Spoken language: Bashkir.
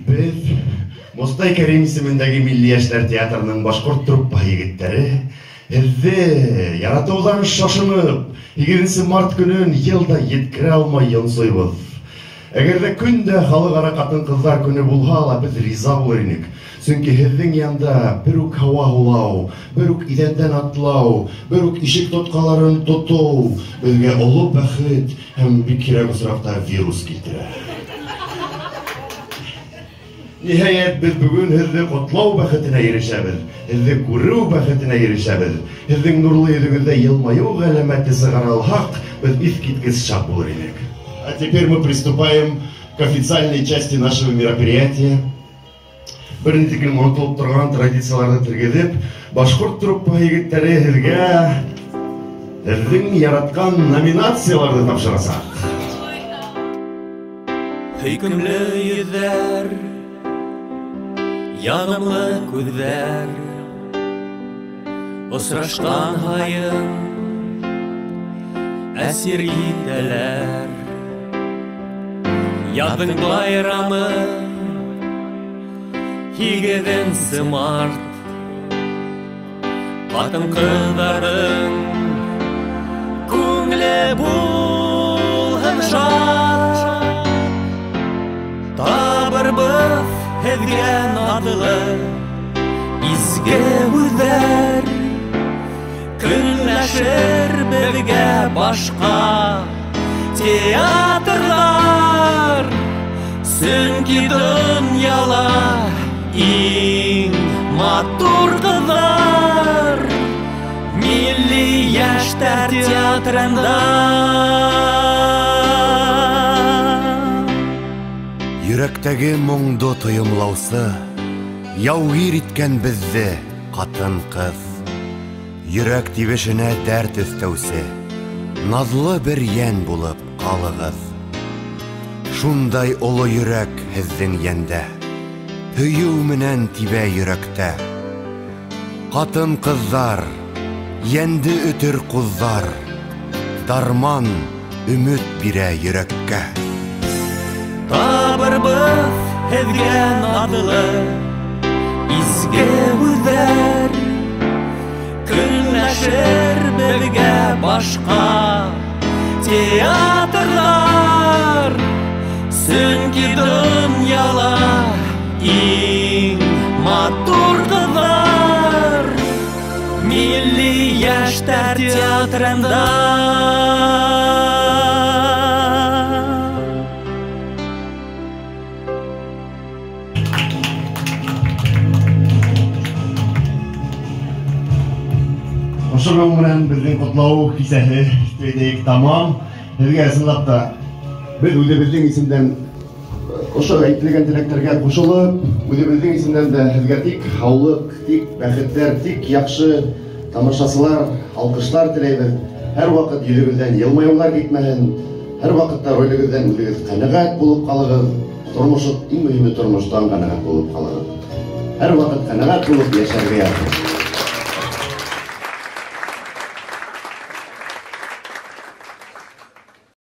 Беҙ Мостай Кәрим исемендәге Милли йәштәр театрының башҡорт труппаһы егеттәре һеҙҙе яратыуҙан шашынып, 8 март көнөн йыл да еткерә алмай йонсойбоҙ. Әгәр ҙә көн дә халыҡ-ара ҡатын-ҡыҙҙар көнө булһа ла, беҙ риза булыр инек. Сөнки һеҙҙең янда бер үк һауа һулау, бер үк иҙәндән атлау, бер үк ишек тотҡаларын тотоу беҙгә оло бәхет һәм бик һирәк осраҡта вирус килтерә. Ниһайәт, беҙ бөгөн һеҙҙе ҡотлау бәхетенә ирешәбеҙ, һеҙҙе күреү бәхетенә ирешәбеҙ. Һеҙҙең нурлы йөҙөгөҙҙә йылмайыу ғәләмәте сығара алһаҡ, беҙ иҫ киткес шат булыр инек. А теперь мы приступаем к официальной части нашего мероприятия. Бер ни тиклем онотолоп торған традицияларҙы тергеҙеп, башҡорт труппаһы егеттәре һеҙгә һеҙҙең яратҡан номинацияларҙы тапшырасаҡ. Һөйкөмлө йөҙҙәр, яғымлы күҙҙәр, осрашҡан һайын әсир итәләр. Яҙың байрамы 8 март, ҡатын-ҡыҙҙарҙың күңеле булһын шат. Табырбыҙ һеҙгә наҙлы изге һүҙҙәр, көнләшер беҙгә башҡа театрҙар. Сөнки донъяла иң матур ҡыҙҙар Милли йәштәр театрында. Йөрәктәге моңдо тойомлаусы, яугир иткән беҙҙе ҡатын-ҡыҙ. Йөрәк тибешенә дәрт өҫтәүсе, наҙлы бер йән булып ҡалығыҙ. Шундай оло йөрәк һеҙҙең йәндә, һөйөү менән тибә йөрәктә. Ҡатын-ҡыҙҙар, йәнде өтөр ҡуҙҙар, дарман өмөт бирә йөрәккә. Табырбыҙ һеҙгә наҙлы изге һүҙҙәр, көнләшер беҙгә башҡа театрҙар. Сөнки донъяла иң матур ҡыҙҙар Милли йәштәр театрында. Ошоноң менән беҙҙең ҡотлау кисәһе тиҙәйек тамам. Һеҙгә ысынлап та беҙ үҙебеҙҙең исемдән ошо әйтелгән теләктәргә ҡушылып, үҙебеҙҙең исемдән дә һеҙгә тик һаулыҡ, тик бәхеттәр, тик яҡшы тамашасылар, алҡыштар теләйбеҙ. Һәр ваҡыт йөҙөгөҙҙән йылмайыуҙар китмәһен, һәр ваҡытта ролегеҙҙән үҙегеҙ ҡәнәғәт булып ҡалығыҙ. Тормош, иң мөһиме тормоштан ҡәнәғәт булып ҡалығыҙ. Һәр ваҡыт ҡәнәғәт булып йәшәргә яҙһын.